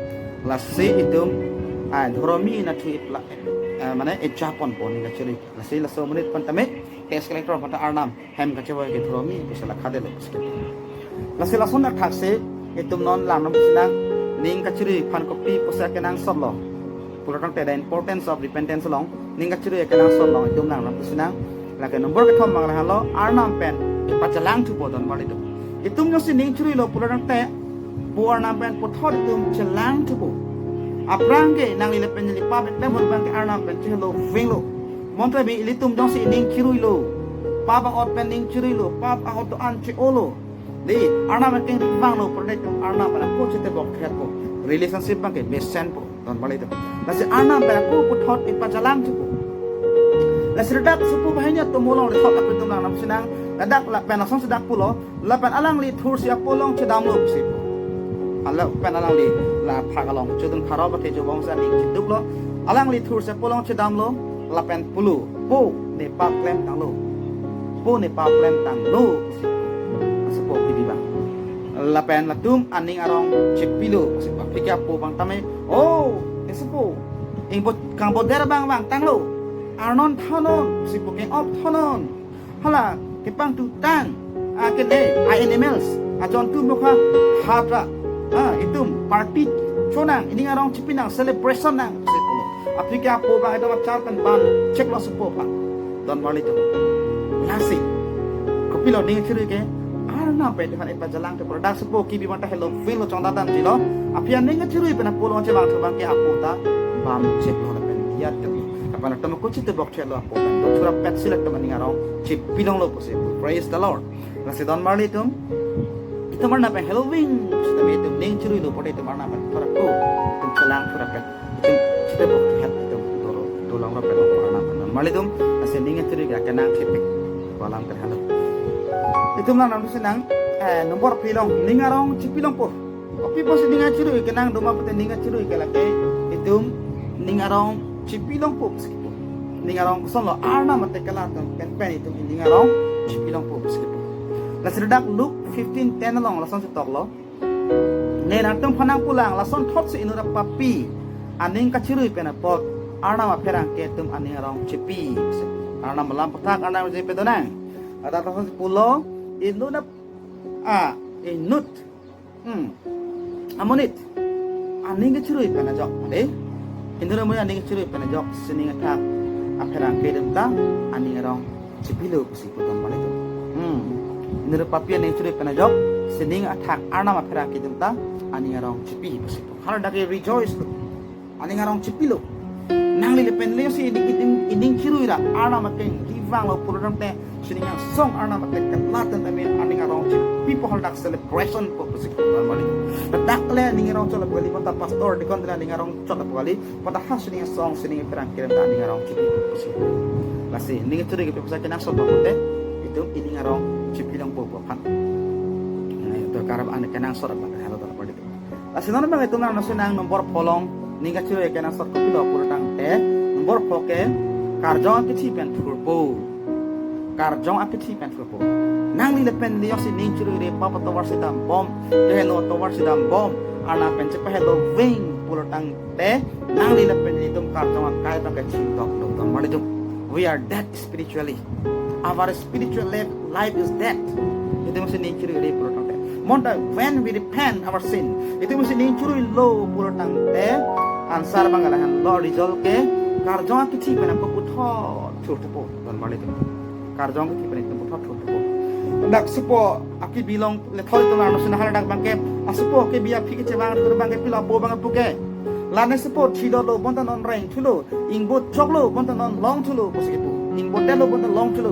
Lasi itum, ah, dhoromi anat thu ipla, eh, mane ejapon po ning kachirui. Lasi laso amonit aphan tame, tax collector aphan ta Arnam hem kachevoi ke dhoromi pusi lakha detlo pusi kipu. Lasi lason athak si itum non langdam pusi nang ning kachirui aphan kopi pusi kenangsotlo pulo tangte the importance of repentance along, ning kachirui kenangsot along itum langdam pusi nang. Lake number kethom abang lahenlo, Arnam pen ipachelang thupo don marli atum. Itum jongsi ning chiruilo pulo tangte, pu Arnam pen puthot itum chelang thupo. Aphrang ke nangli lapen neli pap eklem hure abang ke Arnam pen chehelo venglo. Bonta bi ilitum jongsi ning chiruilo, pap a-ot pen ning chiruilo, pap a-ot do-an che-olo. Di, Arnam pen kevanglo pulote itum Arnam pen ako chetebok thetpo. Relationship abang ke mesenpo don marli atum. Lasi Arnam pen ako puthot ipachelang thupo. Lasi ladak sopo banghini atum along le thot apitum langdam pusi nang, ladak lapen lason si dak pulo, lapen alangli thursi apo along chedamlo pusi pu. Lapen alangli la phak along chodun pharo ba kejobong sa ning chiduklo. Alangli thursi apo along chedamlo, lapen pulo, po ne pap klemtanglo. Po ne pap klemtanglo pusi. Asopo kibi abang. Lapen latum aning arong chepilo pusi pu. Aphi ke apo abang tame, "Oh, asopo, ingbo kangboder abang vangtanglo. Arnon thanon pusi pu, keng-op thanon. Hala kepangtutang, ah, kene, ah, animals, ah, jontu mokha khatra, ah, itum party chonang, ining arong chepinang, celebration nang," pusi pulo. Aphi ke apo abang itum achar pen ban cheklo sopo aphan. Don marli atum. Lasi kopilo ning chirui ke, Arnam pen itum aphan ipachelang thupo. Dak sopo kibi abang ta helo venglo, chongdadam jilo. Aphi aning chirui pen apo along chevang thu abang ke apo ta bam cheklo lapen iyat tapi. Kapan atum ako chetebok thelo apo pen. To thura pet si latum aning arong chepilonglo pusi. Praise the Lord. Lasi don marli atum. Itum Arnam pen helo veng sitame itum ning chiruilo pulote itum Arnam pen thura ko. Itum chelang thura pet. Itum chetebok thet itum doro, dolong ro pen Arnam pen don marli atum. Lasi ning chirui ke kenang chepik. Ko alam pen helo. Itum langdam pusi nang, eh, number phli along, ning arong chepilongpo. Kopi pusi ning chirui kenang do ma pute ning chirui ke lake itum ning arong chepilongpo pusi kipu. Ning arong kosonlo, Arnam ate kelang atum pen pen itum ning arong chepilongpo pusi kipu. Lasi ladak Luke fifteen ten along lason si toklo. Ne nangtum aphan nangpulang, lason thotsi inut apapi aning kachirui pen apot Arnam apherangke atum aning arong chepi. Arnam alam aputhak Arnam je pedonang. Ladak lason si pulo, inut ap-, ah, inut Hmm. Amonit aning kachirui pen ajok, de. Inut amonit aning kachirui pen ajok, sining athak apherangke atum ta aning arong chepilo pusi pu don marli atum. Hmm. Inut apapi aning chirui pen ajok, sining athak Arnam apherangke atum ta aning arong chepi pusi pu. Hala dak ke rejoice lo. Aning arong chepilo. Nangli lapen neli si ining, ining, ining chirui ra Arnam akeng kevanglo pulo tangte, sining angsong Arnam akeng kelang tangte me aning arong chepipo, haladak celebration po pusi ko don marli. Ladak le aning arong chot apali, bonta pastor, deacon le aning arong chot apali, bonta ha sining angsong, sining apherangke ta aning arong chepipo pusi. Lasi ning chirui ke pusi kenangsot ba pute, itum ining arong chepilongpo pu aphan. Nah, itum karap an kenangsot abang helo don marli. Lasi non abang itum nang nasi nang number pho along ning kachirui kenangsot kopilo pulo tangte, number pho ke karjong akethi pen thurpo. Karjong akethi pen thurpo. Nangli lapen neli jongsi ning chirui re pap atovar si dambom, keheno atovar si dambom, Arnam pen chepahelo veng pulo tangte, nangli lapen neli atum karjong akai abang ke chingdoklo don marli atum. We are dead spiritually. Our spiritual life, life is dead. Itum si ning chirui re pulo tangte. Bonta when we repent our sin, itum si ning chiruilo pulo tangte, answer abang lahenlo, result ke karjong akethi pen ako puthot thurthupo don marli atum. Karjong akethi pen itum puthot thurthupo. Dak sopo akibi along le thoi tum arno sina haladak abang ke, asopo akibi aphi kechevang thur abang ke pilo apo abang puke. La nesipo thidolo bonta non rengthulo, ingbot choklo bonta non longthulo pusi kipu. Ingbot telo bonta longthulo.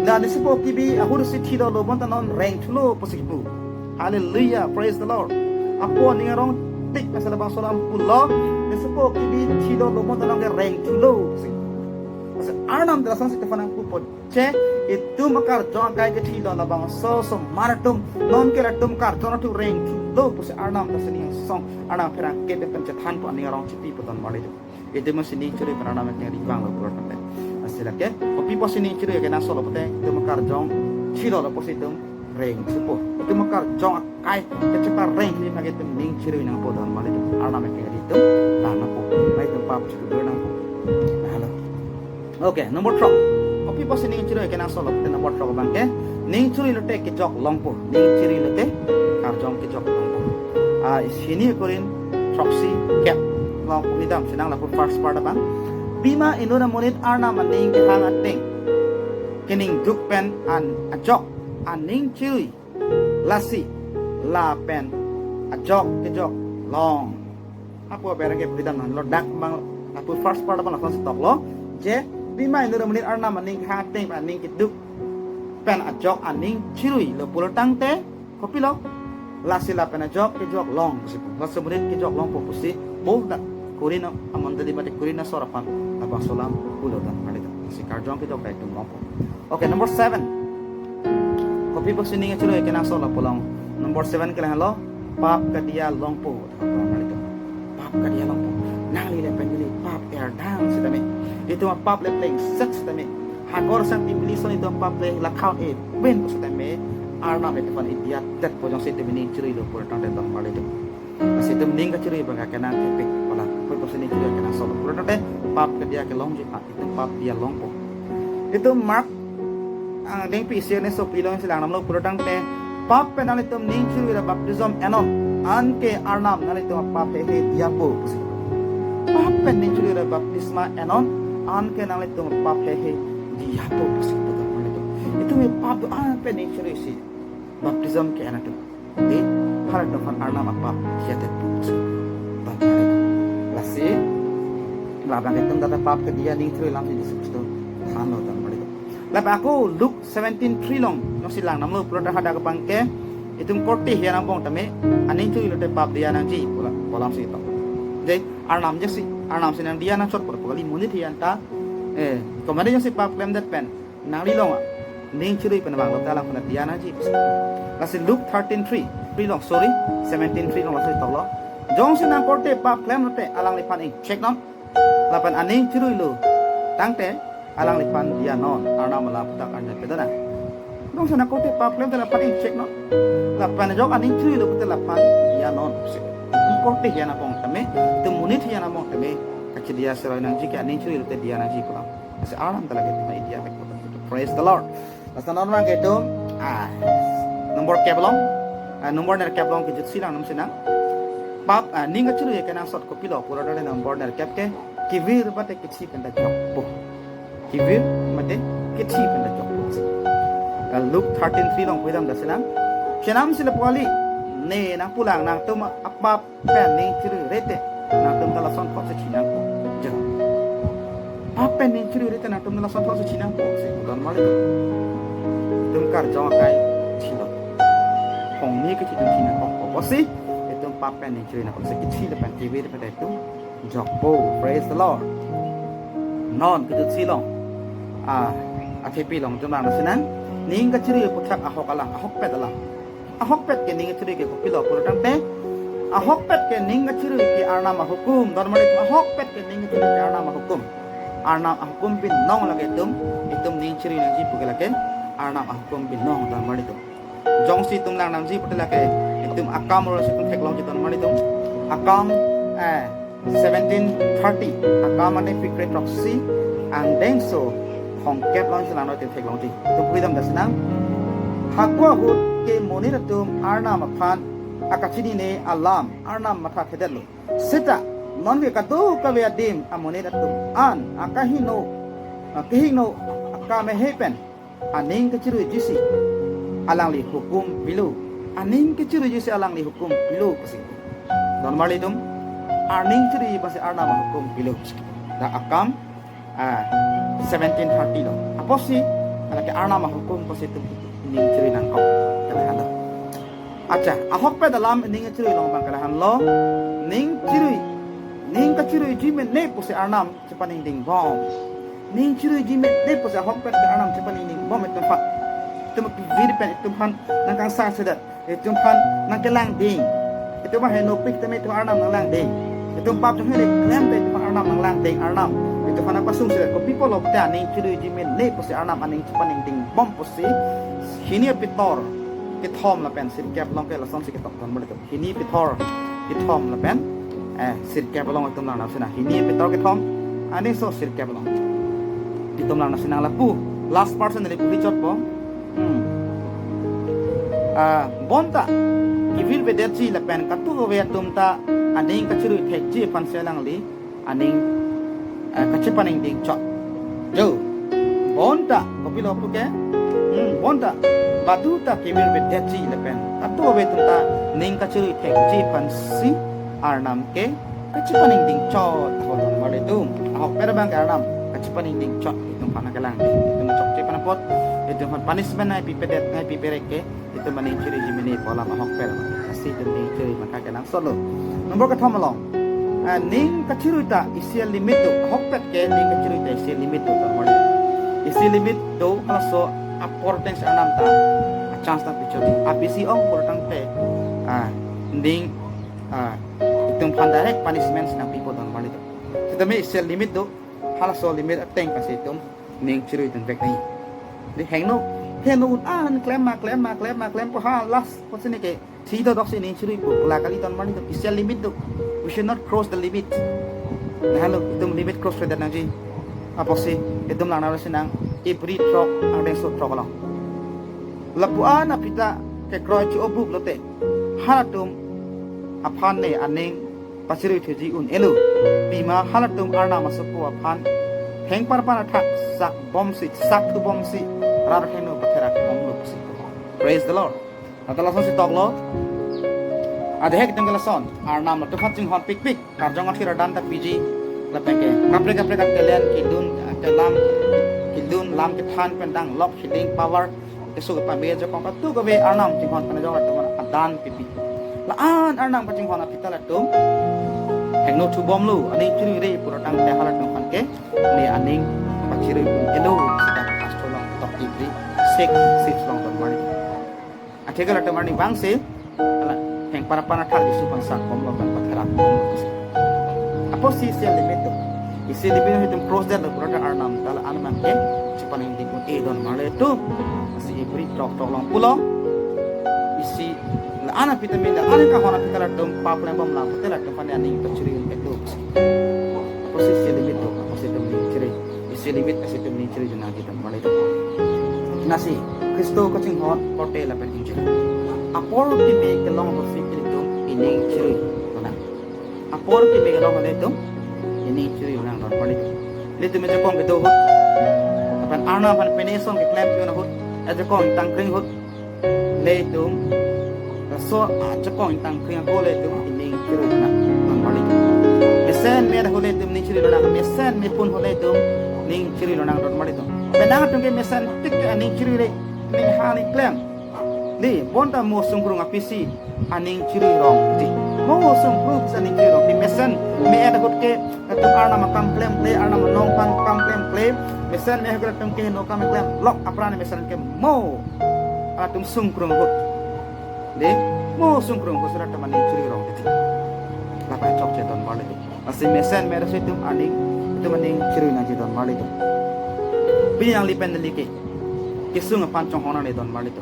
La nesipo kibi ahut si thidolo bonta non rengthulo pusi kipu. Hallelujah, praise the Lord. Apo aning arong tik asal bang solam pulo. Nesipo kibi thidolo bonta non ke rengthulo pusi. Asa Arnam ta lason si tefanang pupo. Che, itum akarjong akai kethilo labangso osomar atum, non ke latum karjong atum rengthulo pusi Arnam ta sining song, Arnam pherangke pen chethan pu aning arong chipi pu donmarli atum. Itum sining chirui pen Arnam ke ri vanglo pulo tangte. Lasi lake, kopi pusi ning chirui ke na solo pute, itum akarjong thilo lo pusi itum rengthupo. Itum akarjong akai, kechepa rengthu lagi itum ning chirui nangpo donmarli atum. Arnam ke ri itum, nangpo. Nangtum pap chirui nangpo. Halo. Okay, number throk. Kopi pusi ning chirui ke na solo pute number throk abang ke. Ning chirui lote kejok longpo. Ning chirui lote karjong kejok longpo. Ah, sini Korin throksi kep. Long pung idam sinang lapu first part abang. Pima inut amonit Arnam aning kehang ateng, keningduk pen an ajok aning chirui, lasi lapen ajok kejok long. Apo berang ke pidam nang lo dak bang, apo first part abang lason si toklo. Je, pima inut amonit Arnam aning kehang ateng pen aning keduk pen ajok aning chirui lo pulo tangte, kopilo? Lasi lapen ajok kejok long pusi pu. Laso amonit kejok longpo pusi Paul dak Korin amondoli mate Korin asor aphan labangso alam pulo donmarli atum. Si karjong kejok kai itum longpo. Okay, number seven. Kopi pusi ning chirui ke na solo pulang. Number seven ke lahelo, pap kadiya longpo. Pap kadiya longpo. Nangli lapen neli pap erdang sitame, itum apap le plengset sitame, hakor sang pipili son itum pap le lakhaun e pen sitame, Arnam itum aphan idiya detpo jongsi itum ning chirui lo pulo tangte donmarli atum. Lasi itum ning kachirui abang ke nang kepik pala. Kopi pusi ning chirui ke na solo pulo tangte, pap kadiya kelongji, itum pap diya longpo. Itum Mark angdengpi isi arni sopi along si lang nanglo pulo tangte, pap pen nanglitum ning chirui ra baptism enon, anke Arnam nanglitum apap heihei diyapo pusi. Pap pen ning chirui ra baptisma enon, anke nanglitum apap heihei diyapo pusi pu donmarli atum. Itum apap do-an pen ning chirui si baptism ke-en atum, e, halatum aphan Arnam apap diya detpo pusi pu donmarli atum. Lasi labang itum ta pap kadiya ning chirui alam si Jisu Khristo thanlo donmarli atum. Lapen ako Luke seventeen three along nangsi lang nanglo pulo tangte hadak abang ke, itum korte hian angbong tame, aning chirui lote pap diya nangji pu alam si tok. Je, Arnam jesi, Arnam si nangdiya nangchot pulo pu kali, monit hian ta, eh, komat jongsi pap klemdet pen nangli along aning chirui pen vanglo te alangphan diya nangji pusi. Lasi Luke thirteen three, three along, sorry, seventeen three along laso toklo. Jongsi nang korte pap klem lote alangliphan ingchek non. Lapen aning chirui lo tangte alangliphan diya non, Arnam alam aputhak arjan pedona. Jongsi nang korte pap klem te laphan ingchek non. Lapen ajok aning chirui lo pute laphan diya non pusi. Itum korte hian angbong tame, itum monit hian angbong tame, kachidiya seroi nangji ke aning chirui lote diya nangji pu alam. Lasi Arnam ta lake itum idiya ke. Praise the Lord. Lasi non abang ke itum, ah, number kep along, ah, number nerkep along kejutsi lang nangsinang. Pap, ah, ning kachirui ke nangsot kopilo pulo tangte number nerkep ke, kevir mate kethi pen ta jokpo. Kevir mate kethi pen ta jokpo. Ah, Luke thirteen three along pidam dasinang. Chenam si lapu kali, ne nangpulang, nangtum apap pen ning chirui rete nangtum ta lason thotsi thi nangpo. Jo. Pap pen ning chirui rete nangtum ta lason thotsi thi nangpo, si pu donmarli atum. Itum karjong akai thilo. Hongni kethi itum thi nangpo. Apotsi itum pap pen ning chirui nangpo, si kethi lapen kevir pen ta itum jokpo. Praise the Lord. Non kejutsi along, ah, athepi along jom lang dasinang. Ning kachirui aputhak ahok alam, ahokpet alam. Ahokpet ke ning kachirui ke kopilo pulo tangte, ahokpet ke ning kachirui ke Arnam ahukum, donmarli atum, ahokpet ke ning kachirui ke Arnam ahukum. Arnam ahukum binong lake itum, itum ning chirui nangji pu ke lake Arnam ahukum binong, donmarli atum. Jongsi itum lang nangji pute lake itum Akam arlo si itum theklongji, donmarli atum. Akam, eh, seventeen thirty, Akam angdengpi kre throksi, angdengso hongkep along si lang noi itum theklongji. Itum pidam dasinang. Hako ahut ke monit atum Arnam aphan akachinine alam Arnam matha thedetlo. Seta non ke kadokave adim amonit atum an akahingno, akahingno akam hei pen aning kachiruijisi alangli hukum pilo. Aning kachiruijisi alangli hukum pilo pusi. Donmarli atum, aning chirui basi Arnam ahukum pilo. Dak akam, ah, seventeen thirty lo. Apotsi, alake Arnam ahukum pusi itum ning chirui nangkok. Kalahan lo. Acha, ahokpet alam ning chirui along abang kalahan lo. Ning chirui, ning kachiruiji mene pusi Arnam chepaningding bom. Ning chiruiji mene pusi ahokpet ke Arnam chepaningding bom itum aphan. Itum aphan vir pen itum aphan nangkangsai sedet. Itum aphan nangkelangding. Itum aphan henopik tame itum Arnam nanglangding. Itum pap jong hile klem te itum aphan Arnam nanglangding, Arnam. Itum aphan nangpasung sedet, kopi pulo pulote aning chiruiji mene pusi Arnam aning chepaningding bom pusi. Hini Pitor kethom lapen sirkep along ke lasonsi ketok ton bom itum. Hini Pitor kethom lapen, eh, sirkep along itum lang nang sinang. Hini Pitor kethom, aning so sirkep along. Itum lang nang sinang lapu. Last person neli pu chotpo. Hmm. Ah, bonta kevirvedetji lapen katuave atum ta aning kachirui thekji aphan si alangli aning, eh, kachepaningding chot. Jo. Bonta, kopilo puke? Hmm, bonta. Badu ta kevirvedetji lapen katuave atum ta ning kachirui thekji aphan si Arnam ke kachepaningding chot ahok ton bom itum. Ahokpet abang ke Arnam kachepaningding chot itum aphan nangkelangding. Itum chokche pen apot, itum aphan punishment nangpipedet nangpiperek ke itum aning chiruiji mene pu alam ahokpet abang. Lasi itum ning chirui maka kenangsot lo. Number kethom along. Ah, ning kachirui ta isi limit do, ahokpet ke ning kachirui ta isi limit do ton bom. Isi limit do, halaso apor ateng si Arnam ta a-chance ta pichot. Apisi ong pura tangte, ah, ning, ah, itum aphan direct punishment si nangpipo ton bom itum. Sitame isi limit do, halaso limit ateng pensi itum ning chirui dunvek nangji. Di hingno, hingno un an klem ma, klem ma, klem ma, klem pu ha last pusi neke si do doksi ning chirui pu pula kali ton bom itum, isi limit do. We should not cross the limit. Nahalo itum limit cross vedet nangji. Apotsi itum lang nang sinang Ibri throk angdengso throk along. Lapu-an aphi ta kekroi cho-o bup lote, halatum aphan ne aning pachirui thuji un-elo. Pima halatum Arnam asopo aphan thengparpan athak sak bomsi, sak thu bomsi, rat hingno patherak bomlo pusi. Praise the Lord. Lata lasonsi toklo. Adehek itum ke lason, Arnam latum aphan chinghon pikpik, karjong athir adan ta piji, lapen ke kaprek kaprek a-talent, kedun, kelam, kedun lam kethan pen danglok healing power, keso kepame ajakong katuave Arnam chinghon pen ajok atum adan pipi. La-an Arnam kachinghon aphi ta latum hingno thu bomlo, aning chirui re pura tangte halatum aphan ke ne aning pachirui un-elo, sita Hastro along tok Ibri six six along ton bom. Akheke latum arni vangsi, ala, thengparpan athak Jisu aphan sak bomlo pen patherak bomlo. Apotsi isi limit do. Isi limit do itum cross detlo pura ta Arnam ta la-an abang ke chepaningding un-e ton bom itum. Lasi Ibri throk throk along pulo. Isi la-an aphi tame, la-an kahon aphi ta latum pap klem bom lang pute latum aphan aning pachirui un-e do. Apotsi isi limit do, apotsi itum ning chirui. Isi limit pensi itum ning chirui nangji ton bom itum. Lasi Khristo kachinghon korte lapen ingjir. Apor keme kelong ahutsi ilitum ining chirui lonang. Apor keme kelong ahut ilitum ining chirui lonang ton bom itum. Ilitum ajakong kedo ahut, lapen Arnam aphan pine ason keklem pi-un ahut, ajakong ingtang kring ahut, ilitum laso ajakong ingtang kring ako ilitum ining chirui lonang ton bom itum. Mesen me-et ahut ilitum ning chirui lonang, mesen me-phun ahut ilitum ning chirui lonang ton bom itum. Penang atum ke mesen tik ke aning chirui re, ning ha ning klem. Di, bonta mo sungkrung apisi aning chirui rong di. Mo sungkrung apisi aning chirui rong di, mesen me-et ahut ke latum Arnam akam klemkle, Arnam anong aphan akam klemkle, mesen me-et ahut latum ke hingno akam klemlok apran mesen ke mo, latum sungkrung ahut. Di, mo sungkrung ahut si latum aning chirui rong di. Lapen chokche ton bom itum. Lasi mesen me-et ahut si itum aning, itum aning chirui nangji ton bom itum. Pini nangli pen neli ke kesung aphan chonghong nangne ton bom itum.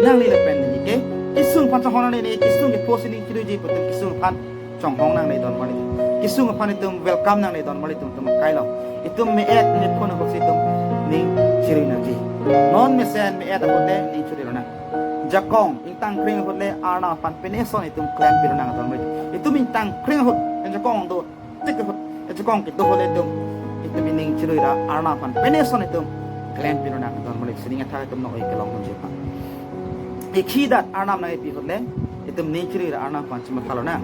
Nangli lapen neli ke kesung aphan chonghong nangne, kesung ke pusi ning chiruiji pu itum kesung aphan chonghong nangne ton bom itum. Kesung aphan itum welcome nangne ton bom itum, itum akai along. Itum me-et me-phun ahutsi itum ning chirui nangji. Non mesen me-et ahut le ning chirui lonang. Jakong ingtang kring ahut le Arnam aphan pine ason itum klem pi lonang ton bom itum. Itum ingtang kring ahut, ajakong do tik ahut, ajakong kedo ahut le itum, itum ining chirui ra Arnam aphan pine ason itum klem pi lonang ton bom itum, sining athak itum nok-e kelong dunji aphan. Ithi dat Arnam nangpi ahut le itum ning chirui ra Arnam aphan chematha lonang.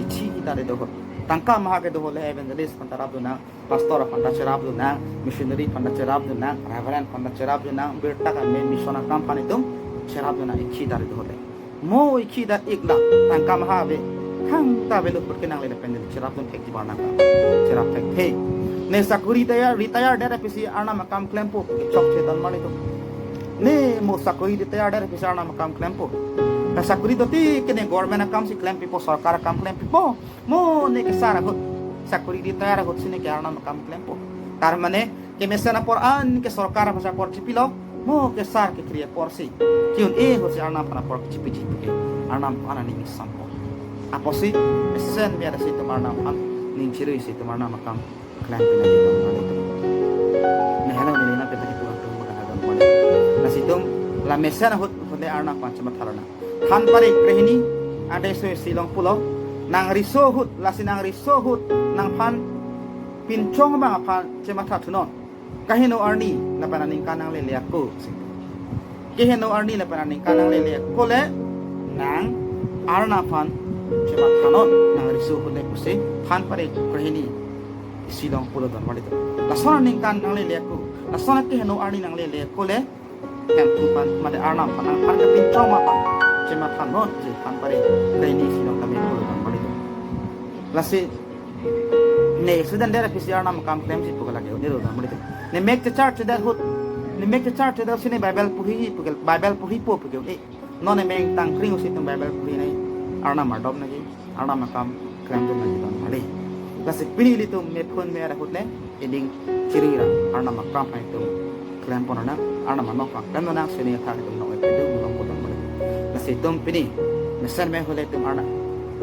Ithi dat ido ahut. Tangka maha kedo ahut le evangelist aphan ta cherapdun nang, pastor aphan ta cherapdun nang, missionary aphan ta cherapdun nang, reverend aphan ta cherapdun nang, birta kame mission akam aphan itum cherapdun nang, ikhi dar do ahut le. Mo ikhi dar ik lakh tangka maha ave, thangta avelo putke nangle lapen cherapdun thekji pu Arnam akam. Cherap thekthe. Ne sakuri retire, retire det aphi si Arnam akam klempo, kechokche donmar itum. Ne mo sakuri retire det aphi si Arnam akam klempo. Ka sakuri dotik ke ne government akam si klempipo, sorkar akam klempipo. Mo ne kesar ahut, sakuri retire ahut si ne ke Arnam akam klempo. Tar mane kemesen apor an ke sorkar aphan apor chipilo, mo kesar kekri apor si ki-un-e ahut si Arnam aphan apor kechipiji pu ke Arnam aphan aning isampo. Apotsi mesen me ra si itum Arnam aphan ning chirui si itum Arnam akam klem pina itum nanglitum. Ne hala ne lina peta kitu atum makan adam pon. Lasi itum la mesen ahut ahut le Arnam aphan chematha lonang. Thanpare krehini ante so isi along pulo, nang riso ahut, lasi nang riso ahut nangphan pinchong abang aphan chematha thunon. Kaheno arni lapen aningkan nanglele ako si. Keheno arni lapen aningkan nanglele ako le nang Arnam aphan chemathanon, nang riso ahut le pusi thanpare krehini isi along pulo donmar itum. Lason aningkan nanglele ako, lason keheno arni nanglele ako le Hemphu aphan, mate Arnam aphan, nangphan kepinchong aphan chemathanon pusi thanpare krehini isi along tame pulo donmar itum. Lasi ne student det aphi si Arnam akam klemji pu ke lake un-e lo donmar itum. Ne mek chechar chedet ahut, ne mek chechar chedet ahut si ne Bible puri pu ke, Bible puripo pu ke un-e. Non ne meng tangkring ahut si itum Bible puri nangji, Arnam ardom nangji, Arnam akam klemdun nangji donmar le. Lasi pini ilitum mephun me ra ahut le ining chirui ra Arnam akam aphan itum klem pon nang, Arnam anong aphan klem nang, sini athak itum nong epedun nong kodon mole. Lasi itum pini mesen me ahut le itum Arnam,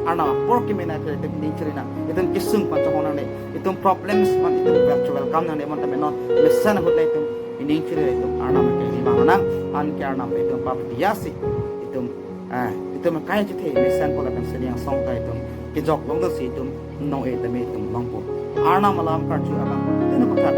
Arnam apor kemena ahut le itum ining chirui nang, itum kesung aphan chonghong nangne, itum problems aphan itum wel-, welcome nangne, bonta me non mesen ahut le itum ining chirui itum Arnam ke lima nang, anke Arnam itum pap diya si itum, ah, itum kai chethe mesen pu lapen sini angsong ta itum kejok longdun si itum nong-e tame itum longpo. Arnam alam karju abang itum aphuthak